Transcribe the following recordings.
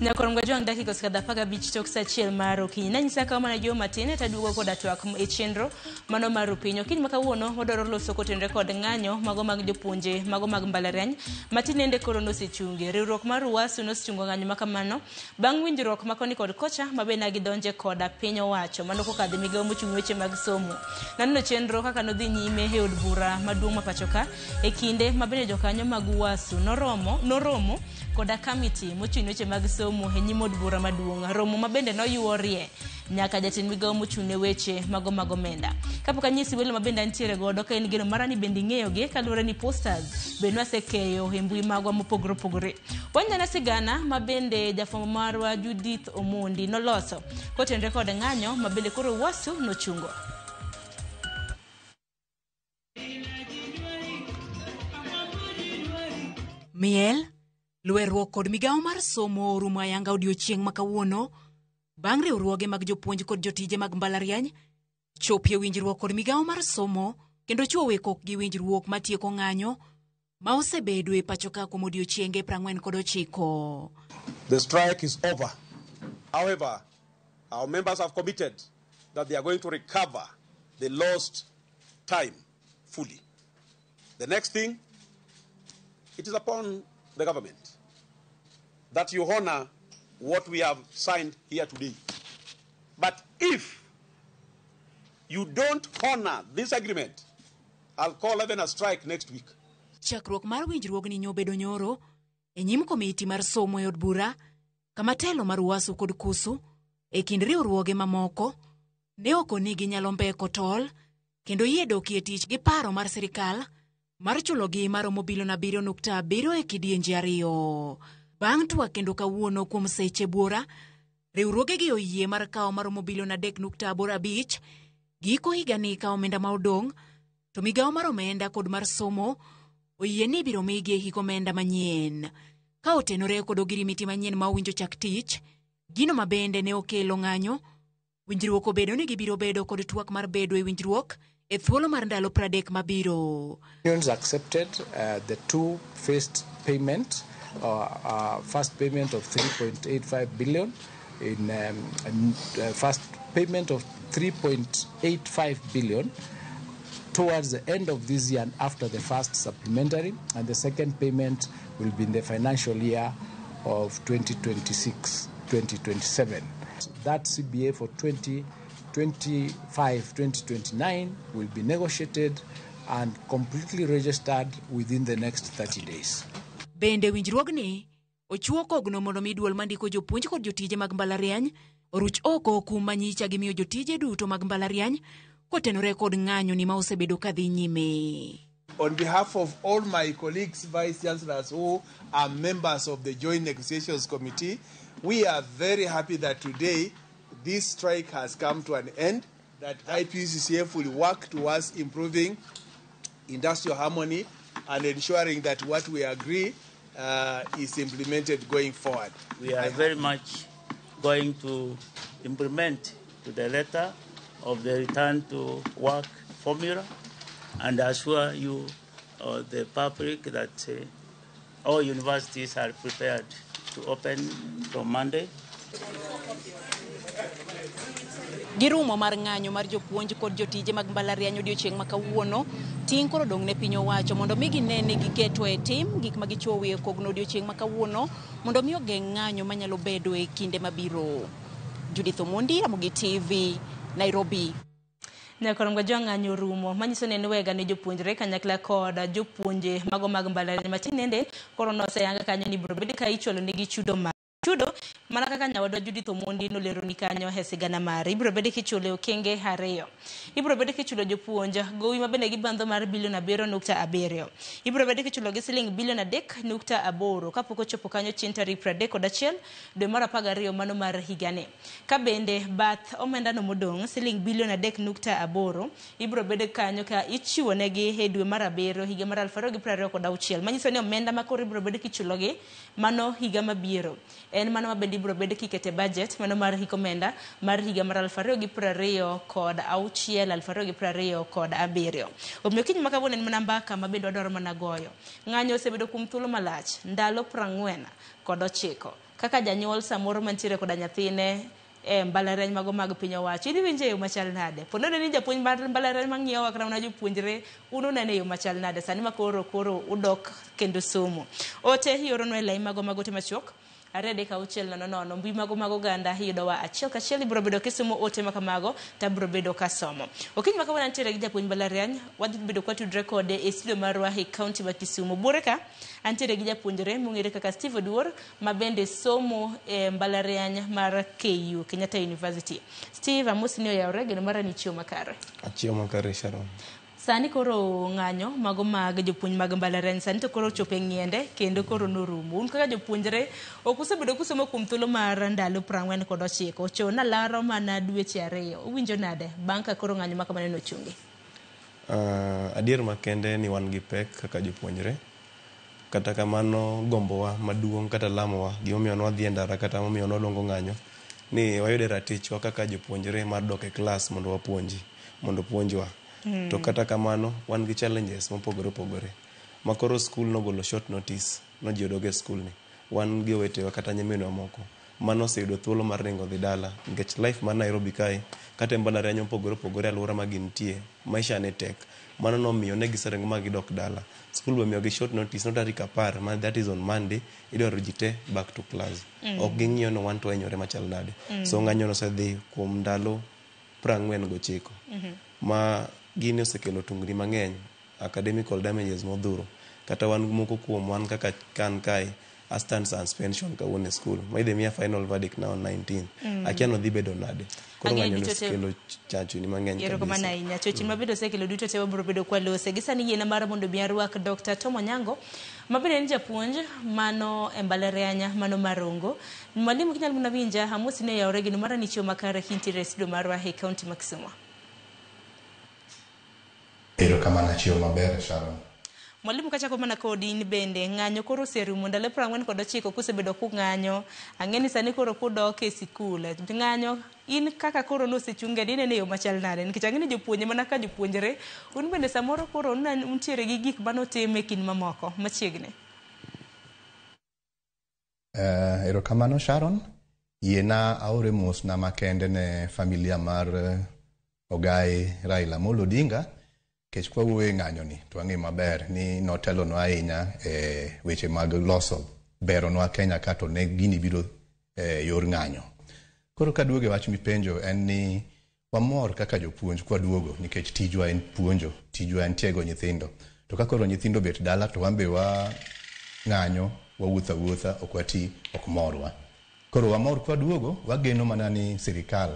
Nyakorongo jwang' dakika osekadho 15 tok sa 1 mar okinyi. Nanyisa kawo mana juma matin taduogo koda twak e chenro mano mar piny. Okinyi ma kawuono wadwaro loso kotenore kod ng'anyo mago mag jopuonje mago mag mbalariany ma tinende koro nosechungi. Riwruok mar UASU nosechungo ng'anyo ma kamano bang' winjruok ma koni kod kocha ma be nagidonje koda piny owacho mano kokadho e migawo mochung' weche mag somo. Naneno chenro kaka nodhi nyime e od bura maduong' ma pacho ka e kinde ma bende jokanyo mag UASU noromo koda kamiti mochung' weche mag somo e nyim od bura maduong'. Romo ma bende noyuorie nyaka jatend migawo mochung' ne weche mago mag omenda. Kapok anyisi welo ma bende antiere godo ka en geno mara ni bende ing'eyogi kaluwore ni posters bende wasekeyo e mbui magwa mopogore opogore. Wanyana sigana ma bende jafwambo marwa Judith Omondi noloso kotenore kod ng'anyo ma bende koro UASU nochungo. Miel, lwerruok kod migawo mar somo orumo ayanga odiochieng' ma kawuono bang' riwruoge mag jopuonj kod jotije mag mbalariany chopie winjruok kod migawo mar somo kendo chwowe kokgi winjruok matieko ng'anyo ma osebedo e pacho ka kuom odiochienge 49. The strike is over. However, our members have committed that they are going to recover the lost time fully. The next thing, it is upon the government that you honor what we have signed here today. But if you don't honor this agreement, I'll call even a strike next week. Chakruok mar winjruogni nyobedo nyoro e nyim komiti mar somo e od bura kama telo mar UASU kod KUSU e kind riwruoge mamoko ne ok ni ginyalo mbeko tol kendo yie dokie tich gi paro mar sirikal mar chulogi maromo bilion 7.7 e kidienje 2. Bang' twak kendo kawuono kuom seche buora, riwruogegi oyie mar kawo maromo bilion 3.85 giko higani ka omenda ma odong' to migawo mar omenda kod mar somo oyie ni ibiro migi e hik omenda manyien. Ka otenore kod ogirimiti manyien ma owinjo chak tich, gino ma bende ne okelo ng'anyo, winjruok obedo ni gibiro bedo kod twak mar bedo e winjruok e thuolo mar ndalo 30 mabiro. Unions accepted the two-phased payment, first payment of 3.85 billion in first payment of 3.85 billion towards the end of this year and after the first supplementary, and the second payment will be in the financial year of 2026-2027. That CBA for 2025-2029 will be negotiated and completely registered within the next 30 days. Bende winjruogni ochiwo kogno mondo mi duol mandiko jopuonj kod jotije mag mbalariany oruch oko kum manyicha gimiyo jotije duto mag mbalariany kotenore kod ng'anyo ni ma osebedo kadhi nyime. On behalf of all my colleagues, vice chancellors who are members of the Joint Negotiations Committee, we are very happy that today this strike has come to an end, that IPUCCF will work towards improving industrial harmony and ensuring that what we agree is implemented going forward. We are very much going to implement to the letter of the return to work formula and assure you, the public, that all universities are prepared to open from Monday. Girumo mar ng'anyo mar jopuonj kod jotije mag mbalariany odiochieng' ma kawuono, ting' koro odong' ne piny owacho mondo mi gine ni giketo e tim gik ma gichwowo e kogno odiochieng' ma kawuono mondo mi ogeng' ng'anyo manyalo bedo e kinde mabiro. Judith Omondi, Ramogi TV, Nairobi. Nyakorongo jo ng'anyo rumo manyiso ni en wega ne jopuonjre kanyakla kod jopuonje mago mag mbalariany matinende koro noseyanga kanyo ni biro bed ka ichulo negi chudo ma chudo mana kaka nyawadwa Judith Omondi nolero ni kanyo e sigana mare. Ibiro bed kichulo e okenge 2. Ibiro bed kichulo jopuonj gowi ma bende gibandho mar bilion 7.7. Ibiro bed kichulo gi siling bilion 3.8 kapok ochopo kanyo chieng' tarik 31 dwe mar 12 mano mar higani. Ka bende bath omenda no modong' siling bilion 3.8 ibiro bed kanyo ka ichiwo negi e dwe mar 7 higa mar 2026, manyiso ni omenda ma koro ibiro bed kichulogi mano higa mabiro en mano ma bende ibiro bed kikete budget mano mar hik omenda mar higa mar 2026 2027. Omiyo kiny ma kawuono en mana mbaka ma bende wadwaro mana goyo. Ng'anyo osebedo kuom thuolo malach ndalo 49. Kaka janyuol samoro mantiere koda nyathine e mbalariany mago mag piny owacho, in iwinjo e yo machal nade? Po nono ni japuonj mar mbalariany mang'iyowa kata mana jopuonjre, un uneno e yo machal nade sani ma koro koro udok kendo somo? Ote ioronwa e lai mago mag ote machuok 23600. Mbui mago mag oganda iyudowa achiel kachiel. Ibiro bedo kisomo ote ma kamago to abiro bedo kasomo. Okinyi ma kawuono antiere gi japuonj mbalariany, wadhi bedo kwatudre kode e studio marwa e kaunti ma Kisumu. Buore ka antiere gi japuonjre mong'ere kaka Steve Oduor, ma bende somo e mbalariany mar KU, Kenyatta University. Steve, amosi ni oyawre, geno mara ni ichiewo makare. Achiewo makare, Sharon. Sani koro ng'anyo mago mag jopuonj mag mbalariany sani to koro ochopo e ng'iende kendo koro norumo. Un kaka jopuonjre ok usebedo kusomo kuom thuolo mar ndalo 49. Chon alaro mana dweche 2. Uwinjo nade bang' ka koro ng'anyo ma kamano nochungi? Adier makende ni wan gi pek kaka jopuonjre. Kata kamano gombowa maduong' kata lamowa, gimomiyo nwadhi e ndara kata momiyo nwaluongo ng'anyo, ni wayude ratichwa kaka jopuonjre mar dok e klas mondo wapuonji, mondo puonjwa. To kata kamano wan gi challenges mopogore opogore. Ma koro skul nogolo short notice no ji odog e skul ni. Wan gi owetewa kata nyiminwa moko mano oseyudo thuolo mar ringo dhi dala nikech life mar Nairobi kae kata e mbalariany mopogore opogore alwora ma gintie maisha ne tek. Mano nomiyo ne giseringo ma gidok dala. Skul be omiyogi short notice no tarik 10 ma that is on Monday idwaro ji te back to class. Ok ging'iyo ni wan to wahinyore machal nade. So ng'anyo no osedhi kuom ndalo 49. Ma gini osekelo tungni mang'eny, academical damages modhuro. Kata wan moko kuom wan kaka kan kae a stand suspension kawuono e school. Ma idhi miya final verdict now on 19. Akia no dhi bedo nade. Koro Ang'eyo ng'anyo no duto te. osekelo chachni mang'eny Erokamano kabisa. ahinya. Chochni mabende osekelo duto te wabiro bedo kwalose. Gi sani yiena mar mondo mi arwak Dr. Tom Onyango, ma bende en japuonj mano e mbalariany mano mar Rongo. Mwalimu kinyalo mana winja, amosi ni oyawore geno mara ni ichiewo makare kintiere e studio marwa e kaunti ma Kisumu. Erokamano, achiewo maber, Sharon. Mwalimu, kachako mana kodi in bende, ng'anyo koro oserumo ndalo 49 kusebedo kung'anyo. Ang'e ni sani koro kudok e sikul. Ng'anyo in kaka koro nosechunge inene e yo machal nade? Nikech ang'e ni jopuonje mana ka jopuonjre, un bende samoro koro untiere gi gik manotim e kind mamoko machiegni. Erokamano Sharon. Yiena aore mosna makende ne familia mar Ogai Raila Amolo Odinga, nikech kwawuoyo e ng'anyo ni to wang'eyo maber ni notelonwa ahinya e weche mag loso beronwa Kenya ka to ne gini biro e yor ng'anyo. Koro kaduogo e wach mipenjo en ni wamor kaka jopuonj kwaduogo nikech tijwa en puonjo, tijwa en tiego nyithindo. To ka koro nyithindo obet dala to wan be wa ng'anyo, wawuotho awuotha, ok wati, ok morwa. Koro wamor kwaduogo, wageno mana ni sirikal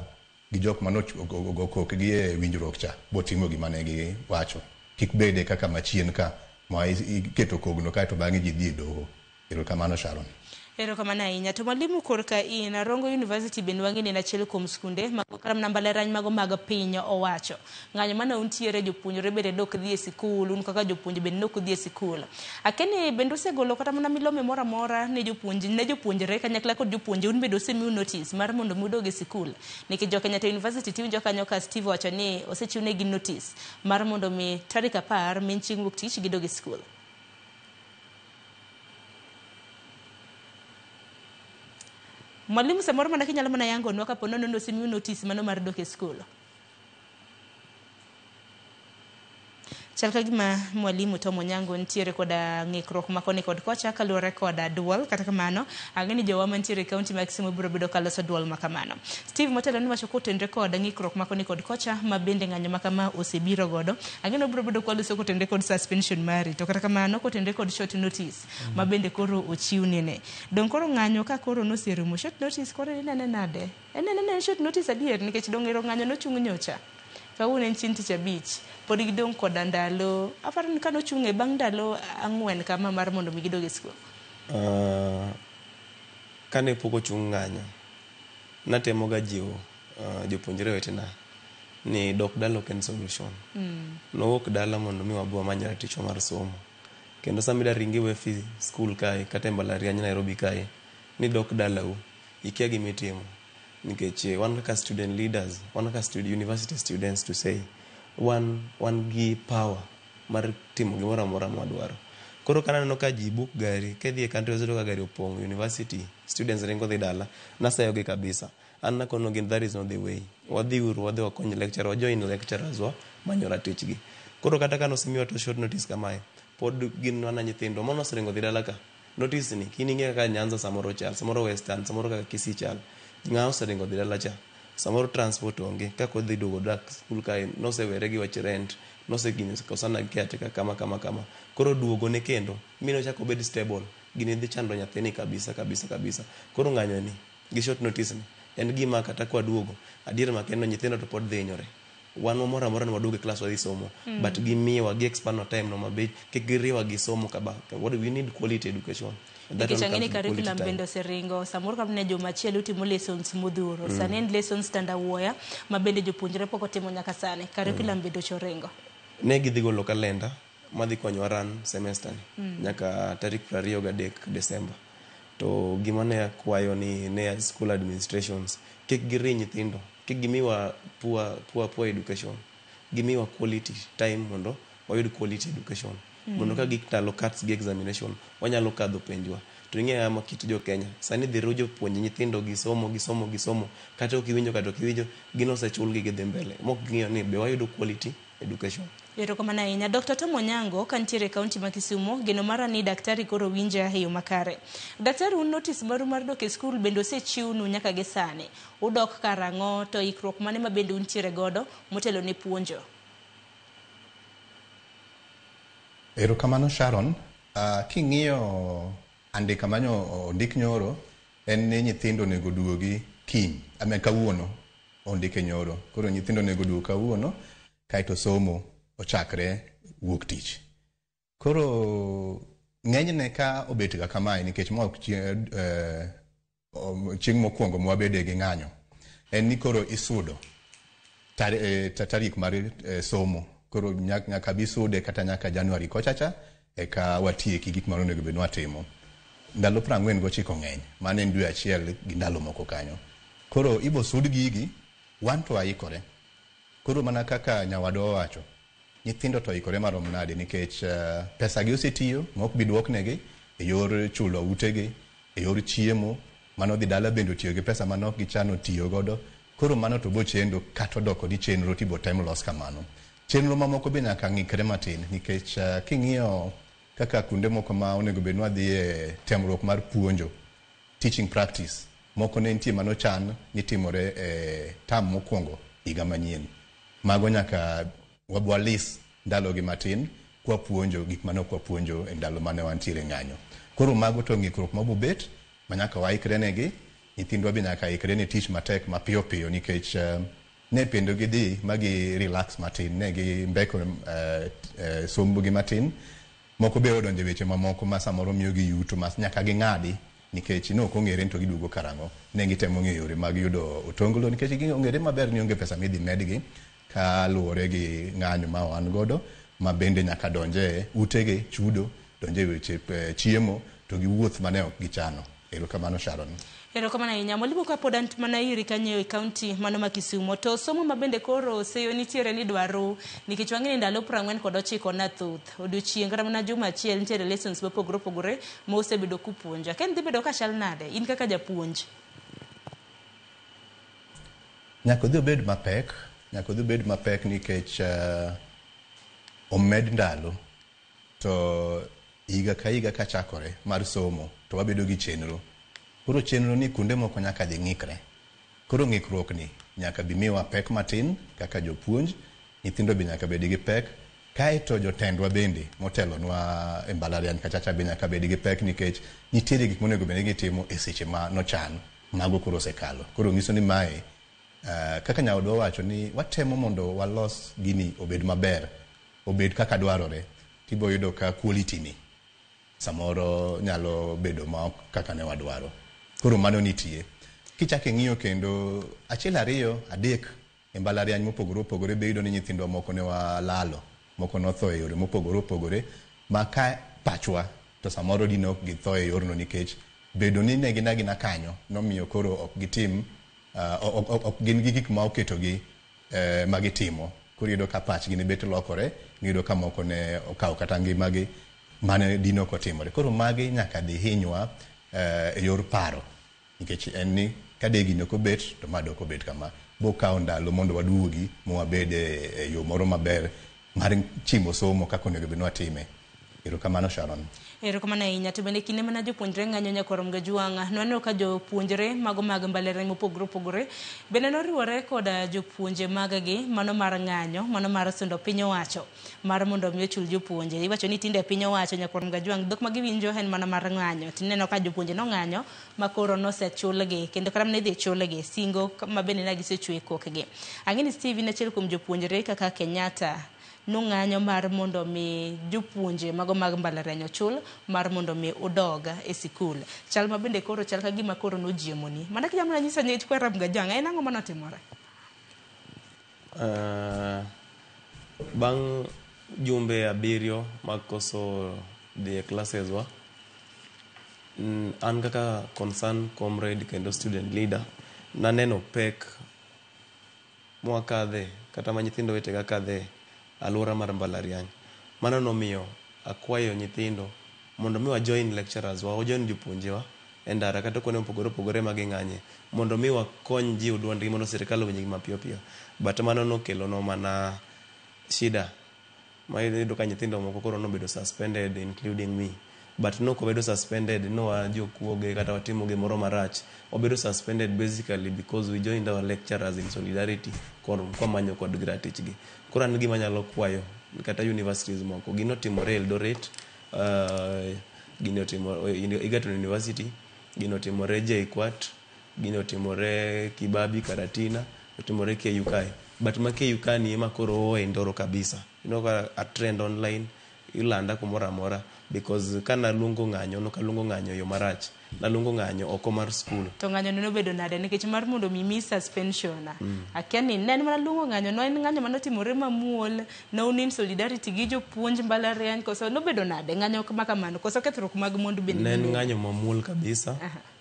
gi jok mane ogo kokgi e winjruok cha botimo gima ne giwacho. Kik bede kaka machien ka ma iketo kogno kaeto bang'e ji dhi e doho. Erokamano Sharon. Erokamano ahinya. To mwalimu korka in, Rongo University bende wang'e ni en achiel kuom skunde mago kata mana mbalariany mago mag piny owacho. Ng'anyo mane untiere jopuonjre bende ne ok dhi e sikul, un kaka jopuonje bende ne ok udhi e sikul. Akeni bende usegolo kata mana milome moro amora ne jopuonj, ne jopuonjre kanyakla kod jopuonje, un bende osemiu notice mar mondo mi udog e sikul. Nikech jo Kenyatta University tiwinjo kanyo ka Steve owacho ni osechiwnegi notice mar mondo mi tarik 10 min chieng' wuok tich gidog e sikul. Mwalimu samoro mana kinyalo mana yangonwa kapo nono ni osemiu notice mano mar dok e skul. Chal ka gima mwalimu Tom Onyango nitiere koda ng'ikruok ma koni kod kocha kaluwore koda duol. Kata kamano, ang'e ni jowa mantiere e kaunti ma Kisumu biro bedo kaloso duol ma kamano. Steve motelo ni wacho kotenre kod ng'ikruok ma koni kod kocha ma bende ng'anyo ma kama osebiro godo. Ang'e ni obiro bedo kwaloso kotenre kod suspension mari. To kata kamano kotenre kod short notice ma bende koro ochiw nene. Dong' koro ng'anyo ka koro noserumo. Short notice koro inene nade? Enene short notice adier nikech dong' ero ng'anyo nochung' nyocha. Kawuono en chieng' tich abich, pod gidong' koda ndalo, aparo ni kanochung' e bang' ndalo 4 kama mar mondo mi gidog e skul. Kane pok ochung' ng'anyo, natemo ga jiwo jopuonjre wetena ni dok dala ok en solution. Nowuok dala mondo mi wabi wamany ratichwa mar somo. Kendo sama ida ringi iwe fee skul kae kata e mbalariany Nairobi kae, ni dok dalau, ikia gima itimo. Nikech wan kaka student leaders, wan kaka university students to say, wan gi power mar timo gimoro amora mwadwaro. Koro ka naneno ka ji book gari, kidhi e country yudo ka gari opong', university students ringo dhi dala, naseyogi kabisa. An nakono gin that is not the way. Wadhi uru, wadhi wakony lecturer, wajoin lecturers wa manyo ratichgi. Koro kata ka nosemiwa to short notice kamae, pod gin mana nyithindo. Mano oseringo dhi dala ka. Notice ni, kin ing'e kaka Nyanza samoro chal, samoro Western, samoro kaka Kisii chal. Ng'a oseringo dhi dala cha. Samoro transport onge, kaka odhi duogo dak skul kae, nosewere gi wach rent, nosegini kosana gi caretaker kama kama kama. Koro duogo ne kendo, mi nochak obed stable. Gini dhi chando nyathini kabisa kabisa kabisa. Koro ng'anyo ni, gi short notice ni, en gima kata kwaduogo, adier makende nyithindo to pod dhi hinyore. Wan moro amora ni waduogo e class wadhi somo. But gimiwa, gi expand our time no mabed, kik giriwa gi somo kaba. What we need quality education. That Nikech one ang'e ni comes with quality curriculum time. bende oseringo samoro kata ne juma achiel utimo lessons modhuro. Sani en lessons tandawuoya ma bende jopuonjre pok otimo nyaka sani. Curriculum bende ochoringo. Ne gidhi golo kalenda madhi konyowa run semester ni nyaka tarik 23 December. To gima ne akwayo ni ne school administrations kik giri nyithindo, kik gimiwa poor, poor, poor education. Gimiwa quality time mondo wayud quality education. Mondo ka gik ndalo CATs gi examination wanyalo kadho penjwa. To ing'eyo ama kit jo Kenya sani dhi rujo puonj nyithindo gi somo gi somo gi somo kata ok iwinjo kata ok iwinjo gin osechulgi gidhi mbele mok ging'iyo ni be wayudo quality education. Erokamano ahinya. Dr. Tom Onyango kantiere e kaunti ma Kisumu, geno mara ni daktari koro winja e yo makare. Daktari, un notice maru mar dok e skul bende osechiwnu nyaka gi sani. Udok karang'o to ikruok mane ma bende untiere godo motelo ne puonjo? Erokamano Sharon. King'iyo andika manyo ondik nyoro en ni nyithindo onego duogi kiny, I mean, kawuono ondike nyoro. Koro nyithindo onego duog kawuono kaeto somo ochakre wuok tich. Koro ng'enyne ka obet ga kamae nikech ma ok chieng' mokwongo mwabede gi ng'anyo en ni koro isudo tarik mar somo. Koro nyaka bi sude kata nyaka January kochacha eka watieki gik mane onego bed ni watimo. Ndalo 49 ng'eny, mano en dwe achiel gi ndalo moko kanyo. Koro ibo sud gigi, wan to waikore. Koro mana kaka nyawadwa owacho, nyithindo to oikore marom nade nikech pesa gi osetiyo ma ok bi duoknegi e yor chulo utegi, e yor chiemo, mano dhi dala bende otiyo gi pesa mane ok gichano tiyo godo. Koro mano to bochendo kata odoko ni chenro tibo tem los kamano. Chenro mamoko be nyaka ng'ikre matin nikech king'iyo kaka kuonde moko ma onego bed ni wadhiye temruok mar puonjo, teaching practice, moko ne nitie manochan ni timore e term mokwongo higa manyien. Mago nyaka walis ndalogi matin kwapuonjo gik mane ok wapuonjo e ndalo mane wantiere ng'anyo. Koro mago to ng'ikruok mabobet ma nyaka waikre negi, nyithindwa be nyaka ikre ne tich matek mapiyo piyo nikech ne pendo gidhi ma gi relax matin, ne gi mbeko sombgi matin. Moko be odonjo e weche mamoko ma samoro miyo gi yuto ma nyaka ging'adi nikech ne ok ong'ere ni to giduogo karang'o. Ne gitemo ng'eyo yore mag yudo otonglo nikech ong'ere maber ni onge pesa midhi medgi kaluwore gi ng'anyo ma wan godo ma bende nyaka donje utegi chudo, donje weche chiemo to gi wuoth mane ok gichano. Erokamano Sharon. Erokamano ahinya. Mwalimu, kapod an mana iri kanyo e kaunti mano ma Kisumu, to somo ma bende koro seyo nitiere ni dwaro nikech wang'e ni ndalo 49 na thoth. Odiochieng' kata mana juma achiel nitiere lessons mopogore opogore ma osebedo kupuonjo. Akia ni dhi bedo ka chal nade in kaka japuonj? Nyaka odhi obed mapek, nyaka odhi obed mapek nikech omed ndalo to higa ka higa kachakore mar somo to wabedo gi chenro. Koro chenro ni kuonde moko nyaka dhi ng'ikre. Koro ng'ikruok ni nyaka bi miwa pek matin kaka jopuonj, nyithindo be nyaka bed gi pek, kaeto jotendwa bende motelonwa e mbalariany kachacha be nyaka bed gi pek nikech nitiere gik monego bed ni gitimo e seche ma nochan, mago koro osekalo. Koro nyiso ni mae kaka nyawadwa owacho ni watemo mondo walos gini obed maber, obed kaka dwarore, tibo yudo ka quality ni samoro nyalo bedo ma ok kaka ne wadwaro. Koro mano nitie. Kichako ing'iyo kendo achiel ariyo adek e mbalariany mopogore opogore be iyudo ni nyithindwa moko ne walalo, moko notho e yore mopogore opogore ma ka pachwa to samoro dine ok githo e yorno nikech bedo ni ne gin agina kanyo nomiyo koro ok gitim ok gin gi gik ma oketogi ma gitimo. Koro iyudo ka pachgi ne bet lokore, iyudo ka moko ne okawo kata ngimagi, Mane dino ok otimore. Koro magi nyaka dihinywa e yor paro. Nikech en ni ka de gini ok obet, to ma dok obet kama. Bokawo ndalo mondo waduogi mwabed e yo moro maber mar chimo somo kaka onego bed ni watime. Erokamano Sharon. Erokamano ahinya. To bende kinde mana jopuonjre ng'anyo nyakwar Mgajwang', nwaneno ka jopuonjre mago mag mbalariany mopogore opogore bende noriwore koda jopuonje mag-gi mano mar ng'anyo, mano mar sundo piny owacho mar mondo mi ochul jopuonje. Iwacho ni tinde piny owacho nyakwar Mgajwang' dhok ma giwinjo en mana mar ng'anyo. Tineno ka jopuonje nong'anyo ma koro nosechulgi kendo kata mana idhi chulgi singo ma bende ne gisechwe e kokgi. Ang'e ni Steve in achiel kuom jopuonjre kaka Kenyatta nong'anyo mar mondo mi jopuonje mago mag mbalariany ochul mar mondo mi udog e sikul. Chal ma bende koro chal ka gima koro nojiemoni. Mana kinyalo nyisa ni kwara Mgajwang', en ang'o manotimore? Bang' jumbe 7 mag koso dhi e classes wa, an kaka concerned comrade kendo student leader, naneno pek mwakadhe kata ma nyithindo wetega kadhe alwora mar mbalariany. Mano nomiyo akwayo nyithindo mondo mi wa join lecturers wa, wajoin jopuonjewa e ndara kata kuonde mopogore opogore ma ging'anye mondo mi wakony jiwo duondgi mondo sirikal owinjgi mapiyo piyo. But mano nokelonwa mana shida ma iyudo ka nyithindo moko koro nobedo suspended including me. But nok wabedo suspended no wajokuoge kata watimo gimoro marach. Wabedo suspended basically because we joined our lecturers in solidarity kwamanyo kod ratich gi. Koro an gima anyalo kwayo kata universities moko, gino otimore Eldoret, gini otimore Egerton University, gino otimore JKUAT, gino otimore Kibabi, Karatina, otimore KU kae. But ma KU ka ni ema koro oe ndoro kabisa. Ineno ka a trend online ilanda kumoro amora because kanaluongo ng'anyo nokaluongo ng'anyo e yo marach. Naluongo ng'anyo oko mar school. To ng'anyo no nobedo nade nikech mar mondo mi mi suspension. Akia ni ne en mana luongo ng'anyo no en ng'anyo manotimore mamuol, ne un in solidarity gi jopuonj mbalariany koso nobedo nade ng'anyo ma kamano koso kethruok mag mwandu bende Ne en nobedo? ng'anyo mamuol kabisa.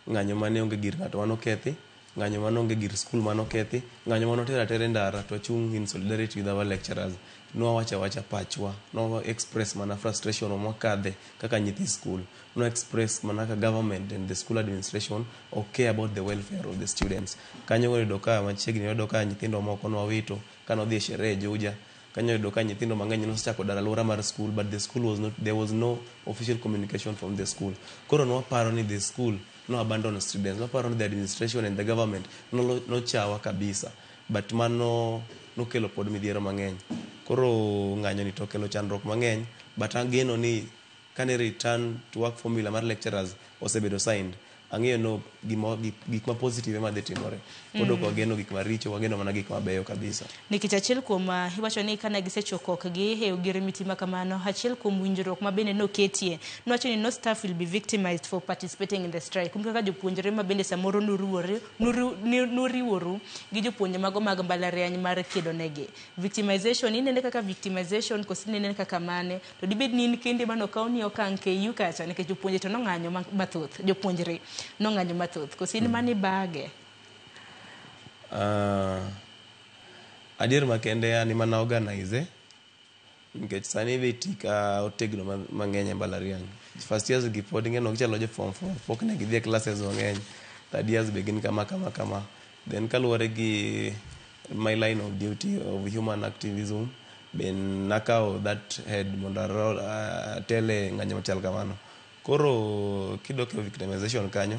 Ng'anyo mane onge gir ng'ato manokethi, ng'anyo mane onge gir school manokethi, ng'anyo mane oter atera e ndara to wachung' in solidarity with our lecturers. Nwawacho awacha pachwa, nwa express mana frustration mwakadhe kaka nyithi school. Nwa express mana kaka government and the school administration ok care about the welfare of the students. Kanyo noyudo ka machiegni wayudo ka nyithindo moko nwawito kanodhi e sherehe Juja. Kanyo oyudo ka nyithindo mang'eny nosechako dar alwora mar school but the school was not, there was no official communication from the school. Koro nwaparo ni the school no abandon students, nwaparo ni the administration and the government nochawa kabisa. But mano nokelo pod midhiero mang'eny. Koro ng'anyo ni to okelo chandruok mang'eny but ageno ni kane return to work formula mar lecturers osebedo signed, ang'eyo no gima, gik ma positive ema dhi timore. Pod ok wageno gik maricho, wageno mana gik mabeyo kabisa. Nikech achiel kuom iwacho ni kane gisechoko kokgi e ogirimiti ma kamano, achiel kuom winjruok ma bende noketie, nowacho ni no staff will be victimized for participating in the strike. Un kaka jopuonjre ma bende samoro nuriworu gi jopuonje mago mag mbalariany mar kedo negi. Victimization, inene kaka victimization koso inene kaka mane? To dibed ni in kendi manokaw ni okang' KU kacha nikech jopuonje to nong'anyo mathoth, jopuonjre nong'anyo mathoth. Koso in mane bage? Adier makende an ema na organize nikech sani be tika otegno mang'eny e mbalariany. First years gi pod ing'e no gichalo jo form 4 pok ne gidhi e classes mang'eny. Third years be gin kama kama kama. Then kaluwore gi my line of duty of human activism be nakawo that head mondo atele ng'anyo machal kamano. Koro kidok e victimization kanyo,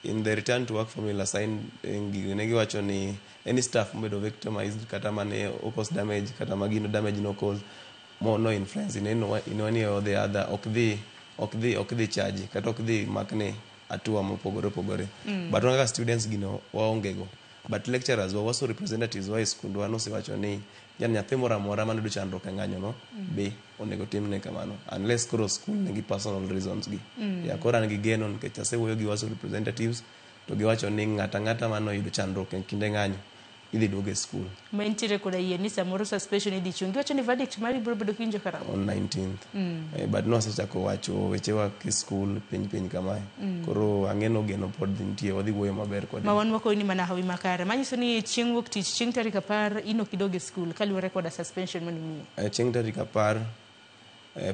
in the return to work formula sign ne giwacho ni any staff mobedo victimized kata mane o cause damage kata ma gino damage no cause mo no influence in any, in any or the other ok dhi charge kata ok dhi makne hatua mopogore opogore. But wan kaka students gino waonge go. But lecturers wa waso representatives wa e skundwa nosewacho ni yani nyathi moro amora manoyudo chandruok e ng'anyo no be onego timne kamano unless koro school nigi personal reasons gi. Yeah, koro an gi geno nikech asewuoyo gi waso representatives to giwacho ni ng'ata ang'ata manoyudo chandruok e kinde ng'anyo idhi duog e school. Ma intiere koda yie ni samoro suspension idhi chung. Giwacho ni verdict mari biro bedo kiwinjo karang'o? On 19th. But nwasechako wacho wechewa ki school piny piny kamae. Koro ang'eno geno pod nitie wadhi wuoyo maber kodgi. Ma wan wakoni mana hawi makare. Manyiso ni chieng' wuok tich, chieng' tarik 10 in ok idog e school kaluwore koda suspension manimiyi. Chieng' tarik 10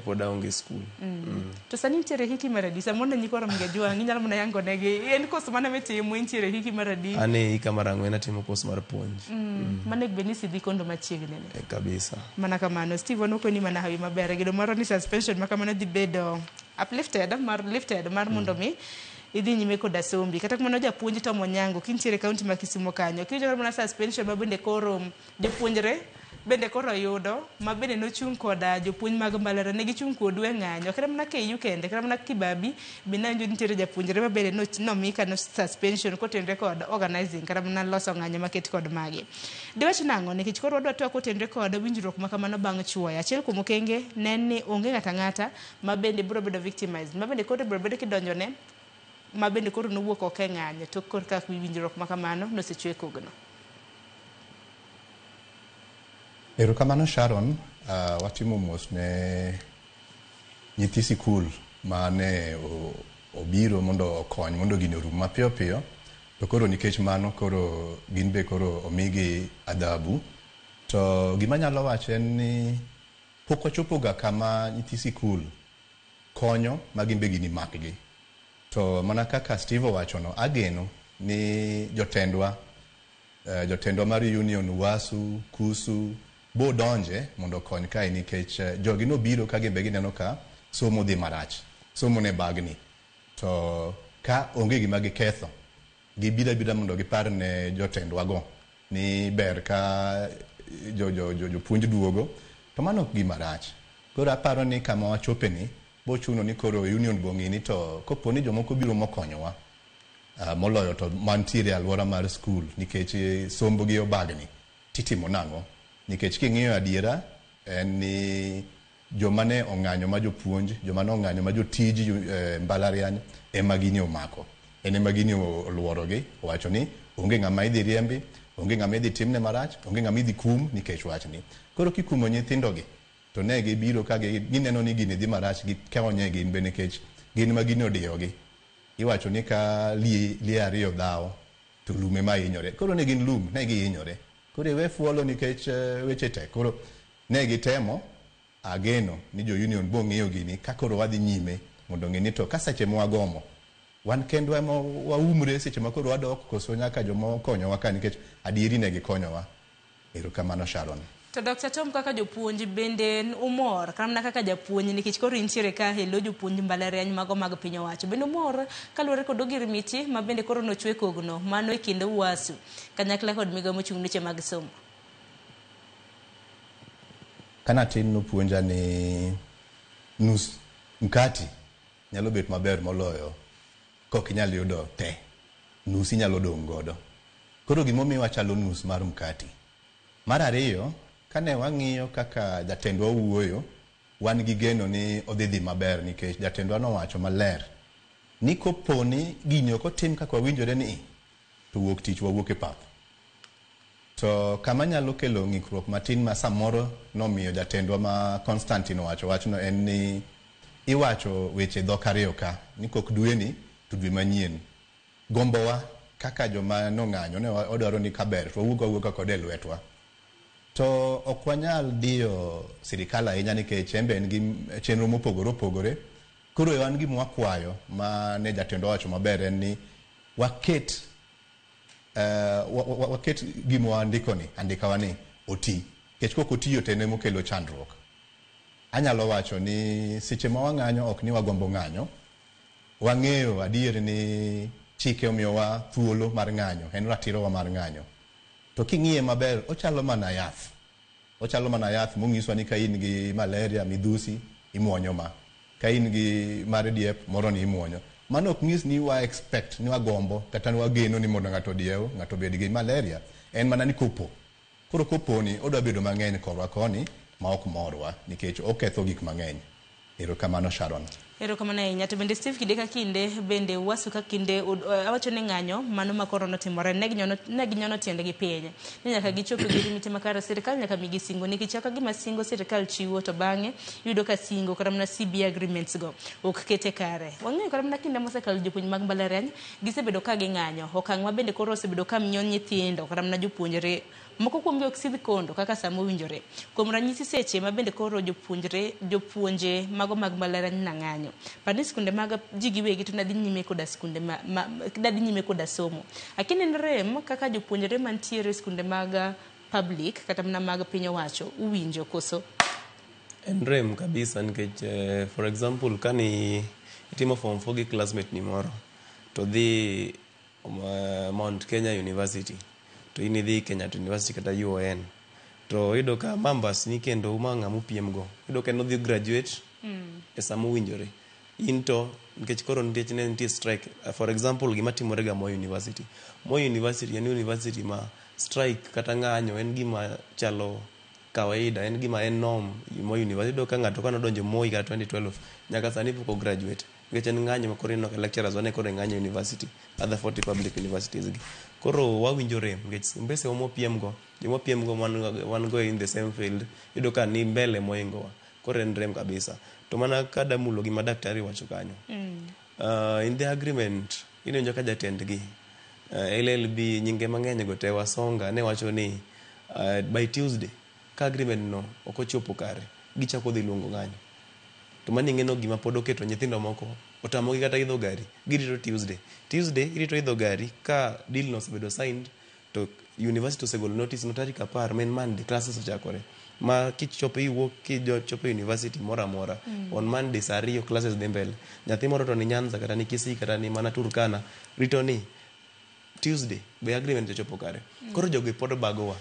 Pod aonge skul. To sani intiere hiki mar adi? Samoro ne nyikwa Ramogi Ajwang' inyalo mana yango negi. En course mane mitimo intiere hiki mar adi? An e hika mar ang'wen atimo course mar puonj. Mano bed ni isedhi kondo machiegni ni. Kabisa. Mana kamano. Steve wanokoni mana hawi maber. Gedo moro ni suspension ma kamano dhi bedo uplifted mar lifted mar mondo mi idhi nyime koda sombi. Kata kamano japuonj Tom Onyango kintiere kaunti ma Kisumo kanyo. Kiwinjo mana suspension ma bende koro jopuonjre bende koro yudo ma bende nochung' koda jopuonj mag mbalariany ne gichung' kodu e ng'anyo kata mana KU kende kata mana Kibabi be nawinjo nitiere japuonjre ma bende nomi kano suspension kotenre kod organizing kata mana loso ng'anyo maket kod magi. Diwach nang'o nikech koro wadwa twak kotenre kod winjruok ma kamano bang' chuoyo. Achiel kuom okenge ne en ni onge ng'ato ang'ata ma bende biro bedo victimized ma bende koro ibiro bedo kidonjone ma bende koro nowuok oko e ng'anyo tok korka winjruok ma kamano nosechwe kogno. Erokamano Sharon, watimo mos ne nyithi sikul mane obiro mondo okony mondo gini orum mapiyo piyo. To koro nikech mano koro gin be koro omigi adhabu. To gima anyalo wacho en ni pok wachopoga kama nyithi sikul konyo ma gin be gini makgi. To mana kaka Steve owachono, ageno ni jotendwa jotendwa mar union UASU, KUSU bo donje mondo okony kae nikech jogi nobiro ka gin be gineno ka somo dhi marach, somo ne bagni. To ka onge gima giketho, gibiro abira mondo gipar ne jotendwago ni ber ka jopuonj duogo, to mano ok gima rach. Koro aparo ni kama wachope ni, bochuno ni koro union bong'i ni to kopo ni jomoko biro mokonyowa, moloyo to mantiere e alwora mar skul nikech sombgi obagni, titimo nang'o? Nikech king'iyo adiera en ni joma ne ong'anyo ma jopuonj, joma ne ong'anyo ma jotij mbalariany ema gini omako. En ema gini oluorogi, owacho ni onge ng'ama idhi riembi, onge ng'ama idhi timne marach, onge ng'ama idhi kum nikech wachni. Koro kikumo nyithindogi, to ne gibiro ka gineno ni gini dhi marach, gikonye gin be nikech gin ma gini odiyogi. Iwacho ni ka lie ariyo dhawo, to lum ema hinyore. Koro ne gin lum, ne gihinyore. Koro iwe fuolo nikech weche tek. Koro ne gitemo, ageno ni jo union bo ng'iyo gini ka koro wadhi nyime mondo ng'e ni to ka seche mwagomo, wan kendwa ema waumre seche ma koro wadok koso nyaka joma okonyowa ka nikech adieri ne gikonyowa. Erokamano Sharon. To Dr. Tom kaka jopuonj bende umor kata mana kaka japuonj nikech koro intiere ka e lo jopuonj mbalariany mago mag piny owacho. Bende umor kaluwore kod ogirimiti ma bende koro nochwe kogno mano e kind UASU kanyakla kod migawo mochung' ne weche mag somo. Kanatin nopuonja ni nus mkati nyalo bet maber moloyo kok inyal yudo te. Nus inyalo dong' godo. Koro gimomiyo wachalo nus mar mkati. Mar ariyo, kane wang'iyo kaka jatendwa wuoyo, wan gi geno ni odhi dhi maber nikech jatendwa nowacho maler ni koponi gini ok otim kaka wawinjore ni to wuok tich wawuok e pap. To kama nyalo kelo ng'ikruok matin ma samoro nomiyo jatendwa ma Constantine owacho wachno en ni iwacho weche dhok ariyo ka ni kok dweni to dwe manyien. Gombowa kaka joma nong'anyo ne odwaro ni kaber to wawuok awuoka kode e lwetwa. To ok wanyal diyo sirikal ahinya nikech en be en gi chenro mopogore opogore. Koro wan gima wakwayo ma ne jatendwa owacho maber en ni waket waket gima wandiko ni andikawa ni oti. Nikech kok otiyo to en emokelo chandruok. Anyalo wacho ni seche ma wang'anyo ok ni wagombo ng'anyo. Wang'eyo adier ni chike omiyowa thuolo mar ng'anyo, en ratirowa mar ng'anyo. To king'iye maber, ochalo mana yath. Ochalo mana yath mong'iswa ni ka in gi malaria, midhusi, imuonyo ma. Ka in gi mar diep, moro ni imuonyo. Mano ok nyis ni wa expect, ni wagombo, kata ni wageno ni mondo ng'ato odiew, ng'ato obed gi malaria. En mana ni kopo. Koro koponi, odwa bedo mang'eny korwa koni, ma ok morwa, nikech oketho gik mang'eny. Erokamano Sharon. Erokamano ahinya. To bende Steve kinde ka kinde bende UASU ka kinde awacho ni ng'anyo mano ma koro notimore ne ginyono tiendgi piny. Ni nyaka gichop e ogirimiti makare sirikal nyaka migi singo nikech kaka gima singo sirikal chiwo to bang'e iyudo ka singo kata mana CBA agreements go ok kete kare. Wang'eyo kata mana kinde mosekalo jopuonj mag mbalariany gisebedo ka ging'anyo. Okang' ma bende koro osebedo ka miyo nyithindo kata mana jopuonjre Moko kuomgi ok sidh kondo kaka sama owinjore. Kuom ranyisi seche ma bende koro jopuonjre jopuonje mago mag mbalariany na ng'anyo. Par ni skunde mag ji giwegi to nadhi nyime koda skunde ma, ma, nadhi nyime koda somo. Lakini en rem kaka jopuonjre mantiere e skunde mag public kata mana mag piny owacho uwinjo koso? En rem kabisa nikech for example kani itimo form 4 gi classmate ni moro to dhi Mount Kenya University to in idhi Kenyatta University kata UoN to iyudo ka mambas ni kendo ma ng'ama upiem go iyudo ka en odhi graduate e sama owinjore in to nikech koro nikech ne nitie strike. For example, gima timore ga Moi University. Moi University en university ma strike kata ng'anyo en gima chalo kawaida, en gima en norm Moi University. Iyudo ka ng'ato kanodonjo Moi kata 2012 nyaka sani pok ograduate nikech en ng'anyo ma koro ineno ka lecturers wane koro e ng'anyo university, other 40 public universities gi. Koro wawinjo rem nikech mbese wa mwapiem go, joma wapiem go wan go in the same field, iyudo ka ni mbele mohingowa. Koro en rem kabisa. To mana kada mulo gima daktari wacho kanyo. In the agreement, ineno ka jatendgi LLB nyinge mang'eny go te Wasonga ne wacho ni by Tuesday ka agreement no ok ochopo kare, gichako dhi luongo ng'anyo. To mano ing'eno gima pod oketo nyithindo moko otamogi kata idho gari, girito Tuesday. Tuesday irito idho gari ka deal no osebedo signed to university osegolo notice no tarik 10 ma en Monday classes ochakore. Ma kichopo iwuok kichopo e university moro amora on Monday saa 2 classes dhi mbele. Nyathi moro to ni Nyanza kata ni Kisii kata ni mana Turkana rito ni Tuesday be agreement ochopo kare. Koro jogi pod bagowa.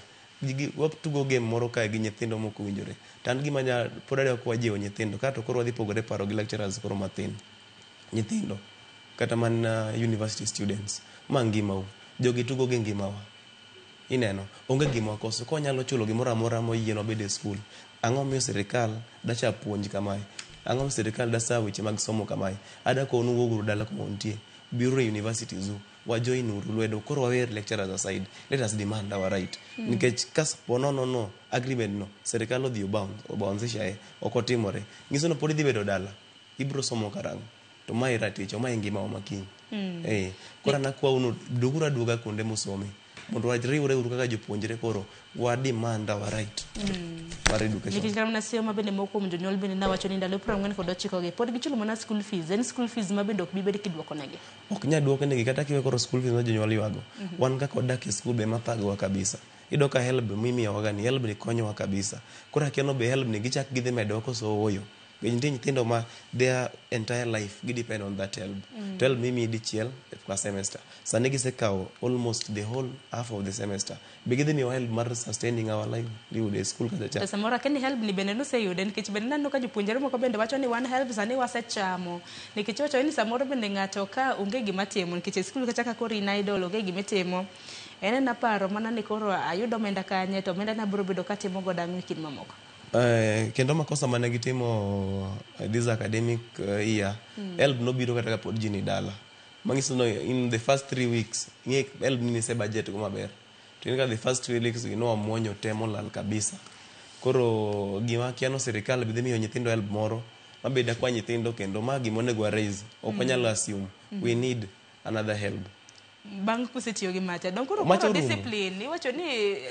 Watugo game moro kae gi nyithindo mok owinjore. To an gima nya pod adwa kwajiwo nyithindo kato koro wadhi pogore paro gi lecturers koro mathin. Nyithindo kata mana university students ma ngimau. Jogi tugo gi ngimawa. Ineno, onge gima wakoso. Ka wanyalo chulo gimoro amora moyienwa bedo e skul, ang'o miyo sirikal dacha puonj kamae? Ang'o miyo sirikal dasa weche mag somo kamae? Ada konu wuoguru dala kuma untie. Biuru e universities u. Wajoin uru lwedo. Koro wawer lecturers aside. Let us demand our right. Nikech ka po nono no agreement no, sirikal odhi obounce e, ok otimore. Nyiso ni pod idhi bedo dala. Ibiro somo karang'o? To mae raticho, mae ngimawa ma kiny. Koro an akwau ni duoguru aduoga kuonde musome. Mondo wariwre uru kaka jopuonjre koro wa demand our right mar education. Nikech kata mana seyo ma bende moko kuom jonyuol bende nawacho ni ndalo 49 gi pod gichulo mana school fees. En school fees ma bende ok bi bed kiduoko negi. Ok nyal duok negi kata kiwe koro school fees ma jonyuol ywago. Wan kaka wadak e school be mathagowa kabisa. Iyudo ka HELB mimiyowa ga ni, HELB ni konyowa kabisa. Koro akia no be HELB ni gichak gidhi medowa koso ooyo. Nikech nitie nyithindo ma their entire life gi depend on that HELB. To HELB mimiyi dichiel per semester. Sani gisekawo almost the whole half of the semester. Be gidhi miyowa HELB mar sustaining our livelihood e school kacha cha? To samoro akia ni HELB ni bende noseyude nikech bende naneno ka jopuonjre moko bende wacho ni wan HELB sani wasechamo. Nikech wacho ni samoro bende ng'ato ka onge gima timo nikech e skul kacha ka koro in idle onge gima itimo. En ena paro mana ni koro ayudo omenda kanye to omenda na biro bedo katimo godo ang'o e kind mamoko. Kendo makosa mane gitimo this academic year, HELB nobiro kata kapod ji ni dala. Manyiso ni in the first 3 weeks, ing'e HELB ni nise budget go maber. To in ka the first 3 weeks gi nowamuonyo te molal kabisa. Koro gima akia no sirikal be dhi miyo nyithindo HELB moro mabed akwa nyithindo kendo ma gima onego wa raise. Ok wanyal assume. We need another HELB. Bang' kusetiyo gi macha. Dong koro Macha koro orumo. discipline. Iwacho ni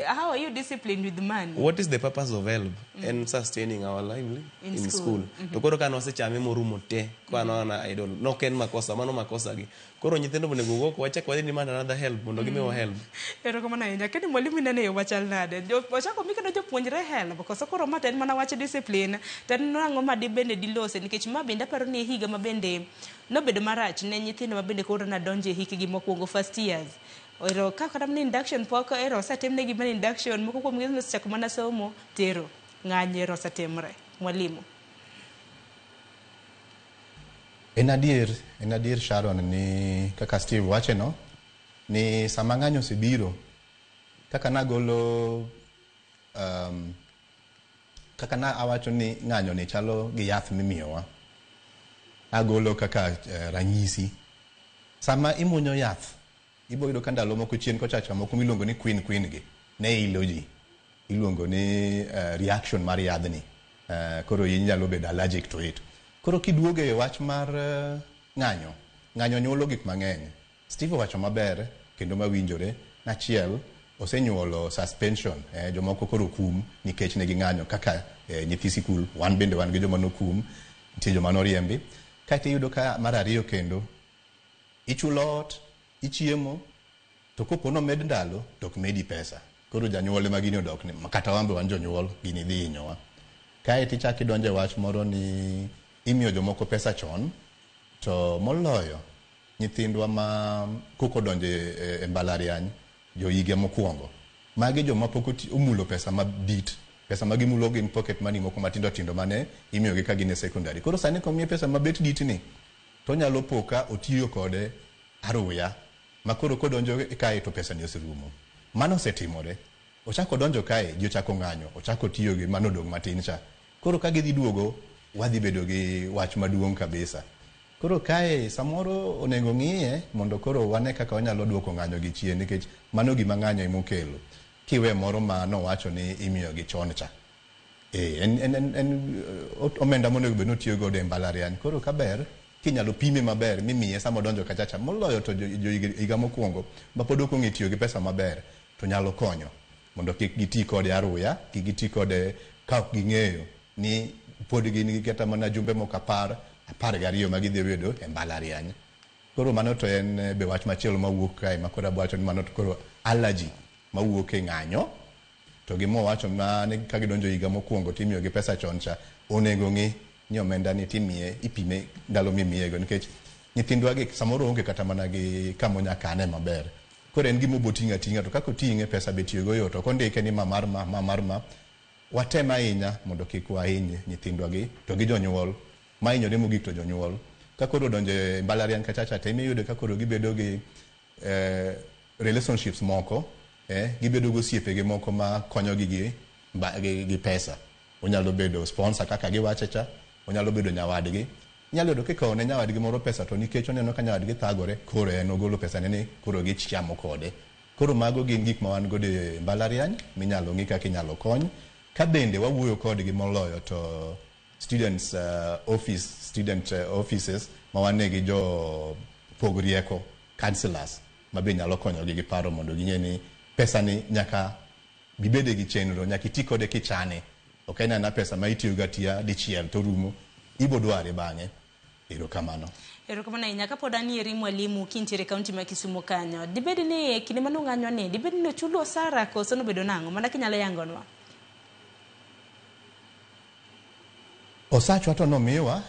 how are you disciplined with money? What is the purpose of HELB? En sustaining our livelihood In in school. school. To koro ka nosechame morumo te, ka wana idle. Nok en makosa, mano makosa gi. Koro nyithindo onego wuok wachak wadhi demand another HELB mondo gimiwa HELB. Erokamano ahinya. Kendo mwalimu ineno e yo machal nade? Ochako mi kendo jopuonjre HELB. Koso koro ma to en mana wach discipline. To en ang'o ma di bende dilose? Nikech ma bende aparo ni e higa ma bende nobedo marach ne nyithindo ma bende koro nadonjo e hikgi mokwongo first years. Ero ka kata mana induction pok ero osetimnegi mana induction, moko kuomgi nosechako mana somo, tero ng'anyo ero osetimre. Mwalimu. En adier Sharon ni kaka Steve wache no, ni sama ng'anyo osebiro, kaka nagolo, kaka na awacho ni ng'anyo ni chalo gi yath mimiyowa. Agolo kaka ranyisi. Sama imuonyo yath, ibo yudo ka ndalo moko chien kochacha moko miluongo ni queen queen gi, ne ilo ji. Iluongo ni reaction mar yadhni. Koro inyalo bedo allergic to it. Koro kiduogo e wach mar ng'anyo, ng'anyo nyuolo gik mang'eny. Steve owacho maber kendo mawinjore. Achiel, osenyuolo suspension, jomoko koro kum nikech ne ging'anyo kaka nyithi sikul. Wan bende wan gi joma nokum, nitie joma noriembi. Kaeto iyudo ka mar ariyo kendo ichulo ot, ichiemo, to kopo nomed ndalo to ok medi pesa. Koro janyuol ema gini odok ni, kata wan be wan jonyuol, gini dhi hinyowa. Kaeto ichako idonjo e wach moro ni imiyo jomoko pesa chon, to moloyo nyithindwa ma koka odonjo e mbalariany jo higa mokwongo. Magi joma pok omulo pesa madit. Pesa ma gimulo gin pocket money moko matindo tindo mane imiyogi ka gin e secondary. Koro sani komiye pesa mabet dit ni, to onyalo po ka otiyo kode aruya, ma koro kodonjo kae to pesa ni oserumo. Mano osetimore. Ochako donjo kae, ji ochako ng'anyo, ochako tiyo gi mano odong' matin cha. Koro ka gidhi duogo, wadhi bedo gi wach maduong' kabisa. Koro kae samoro onego ng'iye mondo koro wane kaka wanyalo duoko ng'anyo gi chien, nikech mano gima ng'anyo emokelo. Kiwe moro ma nowacho ni imiyo gi chon cha. En omenda monego bed ni otiyo godo e mbalariany. Koro kaber, kinyalo pime maber mimiye sama odonjo kachacha, moloyo to jo higa mokwongo ma pod ok ong'e tiyo gi pesa maber, to nyalo konyo mondo kik giti kode aruya, kik giti kode ka ok ging'eyo ni pod gin gi kata mana jumbe moko 10, 12 ma gidhi bedo e mbalariany. Koro mano to en be wach machielo mawuok kae ma koro abwacho ni mano to koro allergy mawuok e ng'anyo. To gima owacho ma ni ka gidonjo higa mokwongo timiyo gi pesa chon cha, onego ng'i ni omenda ni timiye, ipime ndalo mimiyego, nikech nyithindwa gi samoro onge kata mana gi kama onya kane maber. Koro en gima obo ting'o ating'a, to kaka oting'e pesa be tiyogo yot, ok ondike ni ma mar ma, ma mar ma. Watem ahinya mondo kik wahiny nyithindwa gi, to gi jonyuol. Mahinyore mogik to jonyuol. Ka koro odonjo e mbalariany kachacha, to emiyudo ka koro gibedo gi relationships moko, gibedo gi osiepegi moko ma konyogi gi pesa. Onyalo bedo sponsor kaka giwache cha, onyalo bedo nyawadgi. Inyalo yudo kikawo ne nyawadgi moro pesa to nikech oneno ka nyawadgi thagore, koro en ogolo pesa ne ni koro gichamo kode. Koro mago gin gik ma wan godo e mbalariany minyalo ng'i kaka inyalo kony. Ka bende wawuoyo kodgi moloyo to students office, student offices ma wane gi jo pog rieko, counselors, ma be nyalo konyogi gi paro mondo ging'e ni pesa ni nyaka gibede gi chenro, nyaka iti kode kichane. Ok en aena pesa ma itiyogo atiya dichiel to rumo, ibo dware bang'e. Erokamano. Erokamano ahinya. Kapod anieri mwalimu kintiere e kaunti ma Kisumu kanyo, dibed ni e kinde mane ung'anyo ni, dibed ni nochulu osara koso nobedo nang'o? Mana kinyalo yangonwa. Osachwa to nomiwa,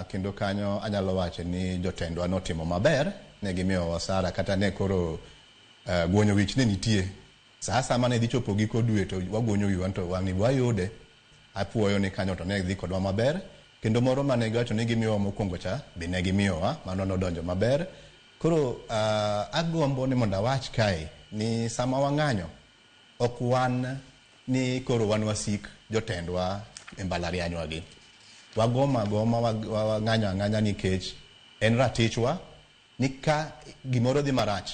kendo kanyo anyalo wacho ni jotendwa notimo maber, ne gimiyowa osara kata ne koro guonyo wich ne nitie. Sa asaya mane dhi chopo giko dwe to waguonyo wiwa to wang' ni wayude. Apuoyo ni kanyo to ne dhi kodwa maber, kendo moro mane giwacho ni gimiyowa mokwongo cha be ne gimiyowa, mano nodonjo maber. Koro agombo ni mondo awach kae ni sama wang'anyo, ok wan ni koro wan wasik jotendwa e mbalarianywa gi. Wagoma agoma, wang'anyo ang'anya nikech en ratichwa ni ka gimoro dhi marach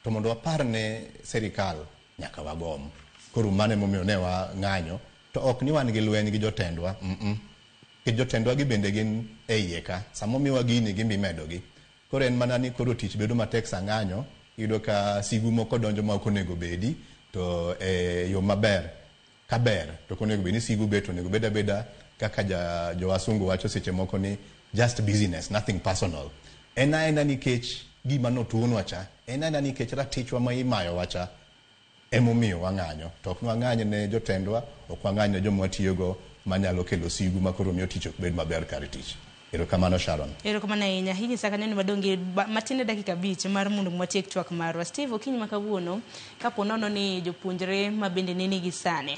to mondo wapar ne serikal nyaka wagom. Koro mano emomiyo ne wang'anyo, to ok ni wan gi lweny gi jotendwa. Nikech jotendwa gi bende gin e iye ka, sama omiwa gini gin be imedogi. Koro en mana ni koro tich bedo matek sa ng'anyo, iyudo ka sigu moko donjo ma ok onego bedi, to e yo maber ka ber to ok onego bed ni sigu bet, onego bed abeda kaka jowasungu wacho seche moko ni just business, nothing personal. En aena nikech gima notuonwa cha, en aena nikech ratichwa ma imayowa cha emomiyo wang'anyo. To ok wang'any ne jotendwa, ok wang'any ne joma watiyogo manyalo kelo sigu ma koro miyo tich ok bed maber kar tich. Erokamano Sharon. Erokamano ahinya. Inyisa kanyo ni wadong' gi matin e dakika 5 mar mondo watiek twak marwa. Steve, okinyi ma kawuono, kapo nono ni jopuonjre ma bende neni gi sani,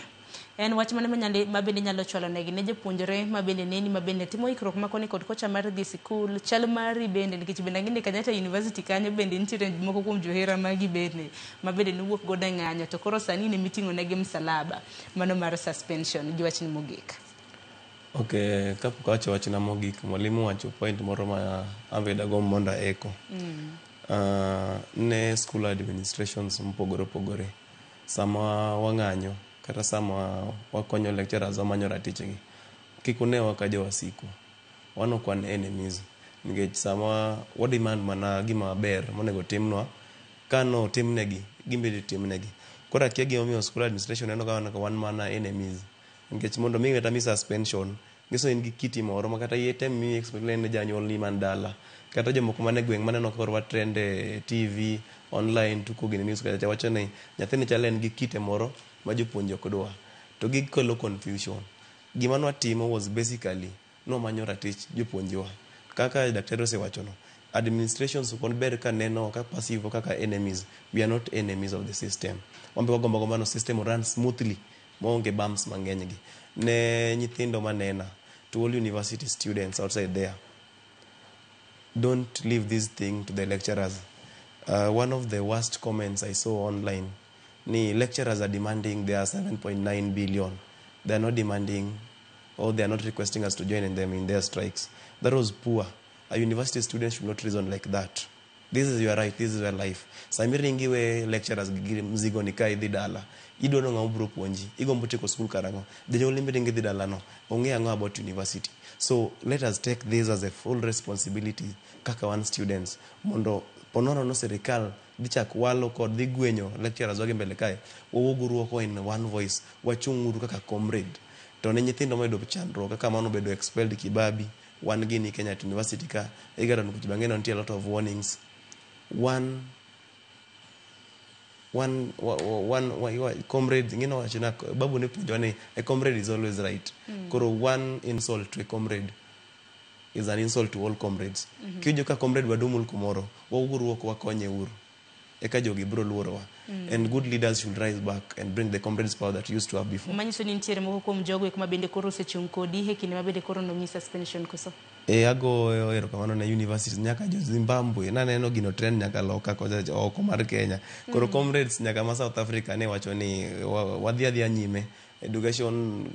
en wach mane ma bende nyalo chwalo negi ne jopuonjre ma bende neni, ma bende timo ikruok ma koni kod kocha mar dhi sikul, chal mari bende, nikech bende ang'e ni Kenyatta University kanyo bende nitiere moko kuom johera magi bende, ma bende nowuok godo e ng'anyo, to koro sani in emiting'o negi msalaba, mano mar suspension, gi wachni mogik. Ok, kapok awacho wachna mogik, mwalimu wacho point moro ma an be dagomb mondo aeko. Ne school administrations mopogore opogore, sama wang'anyo kata sama wakonyo lecturers wamanyo ratichgi, kik unewa ka jowasiku. Wan ok wan enemies, nikech sama wa demand mana gima ber monego timnwa, Kano timnegi, gimbe timnegi. Koro akia gimomiyo school administration neno ka wan mana enemies. Nikech mondo mi kata mi suspension, nyiso in gi kiti moro ma kata item mi explain ne janyuolni man dala. Kata jomoko man e gweng' maneno ka koro wa trend e TV, online tuko gini news kacha wacho ni nyathini chal en gi kite moro ma jopuonje ok dwa. To gikelo confusion. Gima nwatimo was basically nwamanyo ratich jopuonjewa. Kaka daktari osewachono, administrations ok ber ka neno ka perceive kaka enemies. We are not enemies of the system. Wan be wagombo agomba ni system run smoothly maonge bumps mang'eny gi. Ne nyithindo manena, to all university students outside there, don't leave this thing to the lecturers. One of the worst comments I saw online, ni lecturers are demanding their 7.9 billion. They are not demanding or they are not requesting us to join in them in their strikes. That was poor. A university student should not reason like that. This is your right, this is your life. Sami ringi we lecturers gi mzigo ni ka idhi dala. Idwa no ng'ama biro puonji. Igombo tieko school karang'o. Janyuol miringi dhi dala no. Ong'e ang'o about university. So let us take this as a full responsibility kaka wan students. Mondo ponono no sirikal dhi chak walo kod dhi gwenyo lecturers wagi mbele kae. Wawuoguru oko in one voice. Wachung' uru kaka comrade. To ne nyithindo moyudo chandruok kaka mano obedo expelled Kibabi, wan gini Kenyatta University ka, Egerton kucha bang'e nitie a lot of warnings. One comrade ng'ino wacho na babu ne puonjowa ni a comrade is always right. Koro one insult to a comrade is an insult to all comrades. Kiwinjo ka comrade wadu mul kumoro, wawuoguru oko wakonye uru. Eka jogi biro luorowa. And good leaders should rise back and bring the comrades power that we used to have before. Manyiso ni nitiere moko kuom jogo eko ma bende koro osechung' kodi e kinde ma bende koro nomi suspension koso? E agoyo erokamano ne universities nyaka jo Zimbabwe naneno gino trend nyaka loka kocha oko mar Kenya. Koro comrades nyaka ma South Africa ne wacho ni wadhi adhiya nyime education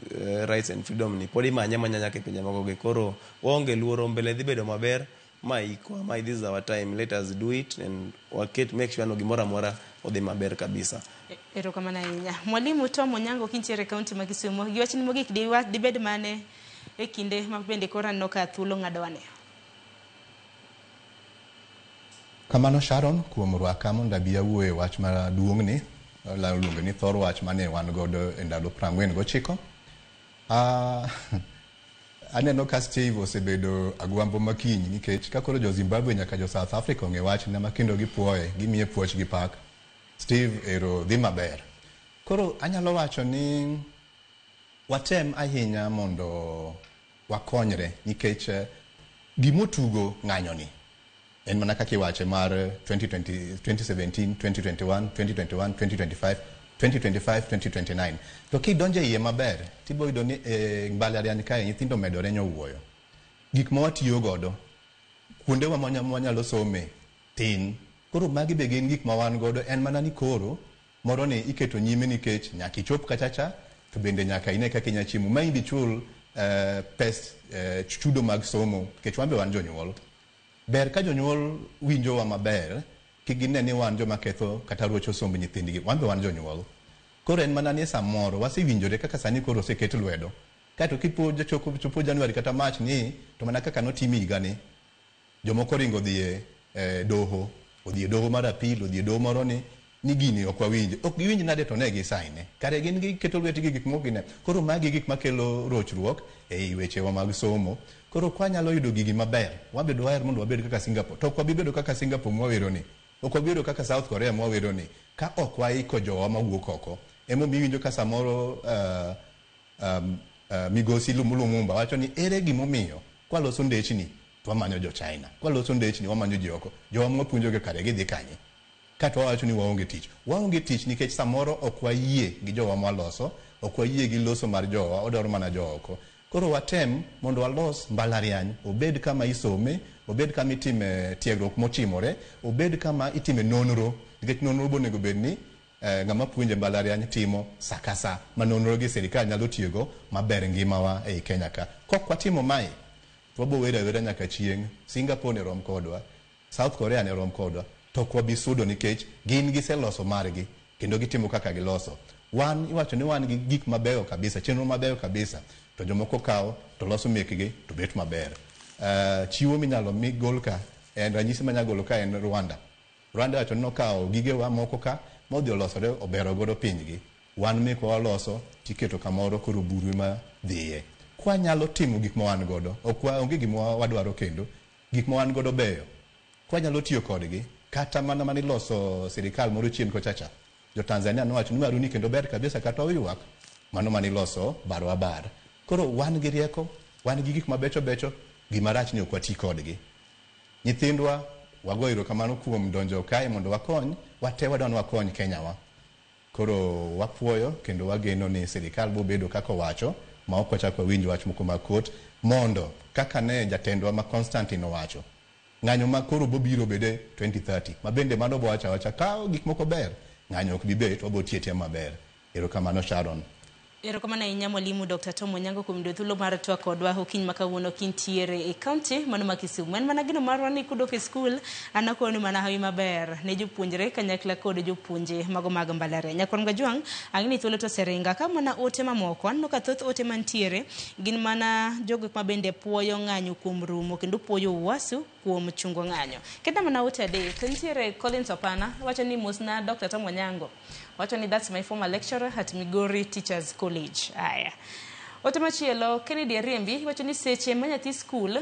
rights and freedom ni pod imanye amanya nyaka e pinje moko gi. Koro waonge luoro mbele dhi bedo maber ma ikwa ma this is our time, let us do it and waket make sure no gimoro amora odhi maber kabisa. Erokamano ahinya. Mwalimu Tom Onyango kintiere e kaunti ma Kisumu, gi wachni mogik dibed mane e kinde ma bende koro aneno ka thuolo ng'ado wane? Kamano Sharon kuom rwaka mondo abi awuo e wach maduong'ni iluongo ni thor wach mane wan godo e ndalo 49. Aneno ka Steve osebedo agwambo makinyi nikech ka koro jo Zimbabwe nyaka jo South Africa ong'e wachne ma kendo gipuoye, gimiye puoch gi pak. Steve ero dhi maber. Koro anyalo wacho ni watem ahinya mondo wakonyre nikech gimotugo ng'anyoni en mana kaka iwache mar 2020, 2017, 2021, 2021, 2025, 2025, 2029. To kidonjo e iye maber, tibo yudo ni e mbalariany kae nyithindo medore nyowuoyo. Gik ma watiyo godo, kuondewa ma wanyalo some tin. Koro magi be gin gik ma wan godo, en mana ni koro moro ni iketo nyime nikech nyaka ichop kacha cha, to bende nyaka ine kaka inya chiemo. Ma imbi chul pes chudo mag somo, nikech wan be wan jonyuol. Ber ka jonyuol winjowa maber, kik gine ni wan joma ketho kata rocho somb nyithindgi, wan be wan jonyuol. Koro en mana ni samoro wasewinjore kaka sani koro oseket lwedo. Kaeto kipo chopo January kata March ni, to mana kaka notim higani, jomoko oringo odhi e doho, odhi e doho mar appeal, odhi e doho moro ni gini ok wawinj. Ok giwinj nade to ne gisaine. Kare gin giketo lwetgi gik moko gine. Koro magi gik makelo rochruok ei wechewa mag somo. Koro kwanyalo yudo gigi maber, wabedo waher mondo wabed kaka Singapore. To ok wabi bedo kaka Singapore mwawero ni. Ok wabi bedo kaka South Korea mwawero ni. Ka ok waiko jowa mawuok oko. Emomiyo iwinjo ka samoro migosi Lumumba wacho ni ere gimomiyo kwaloso ndechni to wamanyo jo China. Kwaloso ndechni wamanyo ji oko. Jowa mwapuonjogi kare gidhi kanye? Kato wawacho ni waonge tich. Waonge tich nikech samoro ok wayie gi jowa mwaloso, ok wayie gi loso mar jowa, odwaro mana jo oko. Koro watem mondo walos mbalariany, obed kama isome, obed kama itime tiegruok mochimore, obed kama itime nonro, nikech nonro be onego bed ni ng'ama puonjo e mbalariany timo sa ka sa, ma nonro gi sirikal nyalo tiyogo maber ngimawa ei Kenya ka. Kok watimo mae, to wabo wero awera nyaka chieng'. Singapore ne rom kodwa, South Korea ne rom kodwa, to ok wabi sudo nikech gin giseloso margi kendo gitimo kaka giloso. Wan iwacho ni wan gi gik mabeyo kabisa, chenro mabeyo kabisa, to jomoko kawo to loso mekgi to bet maber. Chiwo minyalo migol ka en ranyisi manya golo ka en Rwanda. Rwanda wacho ni nokawo gigewa moko ka modhi olosore obero godo pinygi. Wan mekwa waloso tiketo kamoro koro buru ema dhiye. Kwanyalo timo gik ma wan godo, ok onge gima wadwaro kendo, gik ma wan godo beyo. Kwanyalo tiyo kodgi, kata mana maniloso sirikal moro chien kochacha. Jo Tanzania nowacho ni maruni kendo ber kabisa kata oywak, mano maniloso barwa bar. Koro wan gi rieko, wan gi gik mabecho becho, gima rach ni ok wati kodgi. Nyithindwa wago erokamano kuom donjo kae mondo wakony, wate wadwa ni wakony Kenya wa. Koro wapuoyo kendo wageno ni sirikal biro bedo kaka owacho ma ok wachak wawinj wach moko mag kot mondo kaka ne jatendwa ma Constantine owacho ng'anyo ma koro bobiro bede 2030 ma bende mano bowacho awacha ka gik moko ber ng'anyo ok bi bet wabo tiyo atiya maber. Erokamano Sharon. Erokamano ahinya mwalimu Dr. Tom Onyango kuom yudo thuolo mar twak kodwa okinyi ma kawuono kintiere e kaunti mano ma Kisumu. En mana geno marwa ni kudok e skul, an akoni mana hawi maber ne jopuonjre kanyakla kod jopuonje mago mag mbalariany. Nyakwar Mgajwang', ang'e ni thuolo to oseringa ka mana ote mamoko. Aneno ka thoth ote mantiere gin mana jogo ma bende puoyo ng'anyo kuom rumo kendo puoyo UWASU kuom chungo ng'anyo. Kenda mana ote adek, nitiere Collins Opana, wacho ni mosna Dr. Tom Onyango. Wacho ni that's my former lecturer at Migori Teachers College. Aya. Ote machielo, Kennedy Ariembi, wacho ni seche ma nyathi skul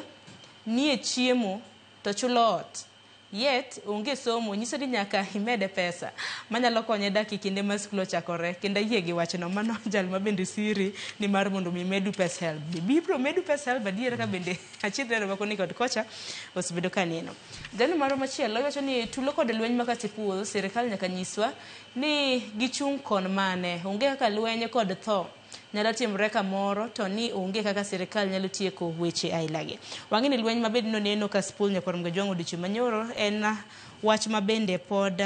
nie chiemo to chulo ot. Yet, onge somo, nyiso ni nyaka imede pesa manyalo konye dak e kinde ma skul ochakore. Kendo ayie gi wachno, mano jal ma bende siri ni mar mondo mi medu pes HELB. Bibiro medu pes HELB adier ka bende achiedh neno mako ni kod kocha osebedo ka neno. Jalo moro machielo wacho ni tulo kod lweny ma Kasipul, sirikal nyaka nyiswa ni gichung' kon mane. Onge kaka lweny kod tho nyalo timore kamoro to ni onge kaka sirikal nyalo tieko weche ailagi. Wang'e ni lweny mabende noneno Kasipul Nyakwar Mgajwang' odiochieng' manyoro en wach ma bende pod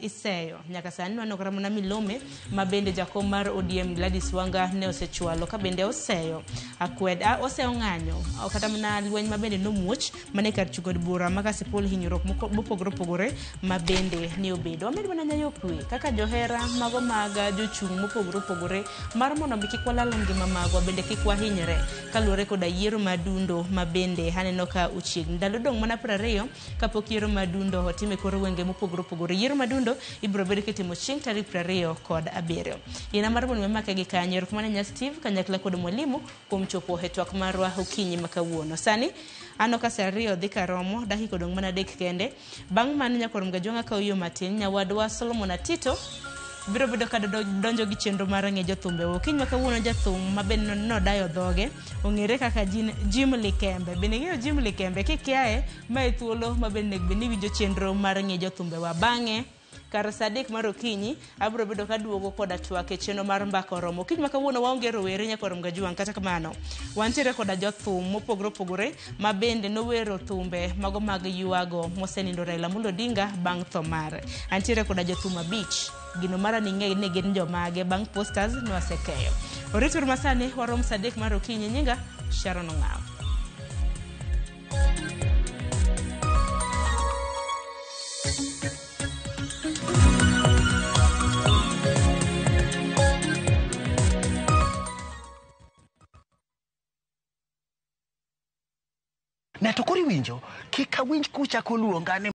iseyo. Nyaka sani waneno kata mana milome ma bende jakom mar ODM Gladys Wanga ne osechwalo ka bende oseyo akweda, oseyo ng'anyo kata mana lweny ma bende nomuoch mane kar chungo od bura ma Kasipul hinyruok mopogore opogore ma bende ne obedo. Wamed mana nyayo kwe kaka johera mago mag jochung' mopogore opogore mar mondo mi kik walal ngima magwa bende kik wahinyre kaluwore koda yiero madundo ma bende aneno ka ochiegni. Ndalo dong' mana 20 kapok yiero madundo otim e kor gwenge mopogore opogore. Yiero madundo ibiro bedo kitimo chieng' tarik 27. Yina mar mondo mamake gi kanyo. Erokamano ahinya Steve kanyakla kod mwalimu kuom chopo e twak marwa okinyi ma kawuono. Sani aneno ka saa 2 dhi karomo, dakika odong' mana 3 kende. Bang' mano Nyakwar Mgajwang' akawo yo matin, nyawadwa Solomon Atito biro bedo ka donjo gi chenro mar ng'e jothumbe. Okinyi ma kawuono jathum ma bende nodayo dhoge ong'ere kaka Jim Likembe. Bende ing'eyo Jim Likembe? Kikiaye, ma e thuolo ma bende onego bed ni iwinjo chenro mar ng'e jothumbe wa. Bang'e kar saa 3 mar okinyi abiro bedo kaduogo koda twak e chenro mar mbaka oromo. Okinyi ma kawuono waonge rowere Nyakwar Mgajwang', kata kamano wantiere koda jothum mopogore opogore ma bende nowero thumbe mago mag ywago mosenindo Raila Amolo Odinga bang' tho mare. Antiere koda jothum 5. Gino mara ni ng'e ni gin jomage bang' posters nwasekeyo. Orituru masani warom saa 3 mar okinyi. Nyinga Sharon Ong'awo. Ne to koro iwinjo, kik awinj kuchako luonga ni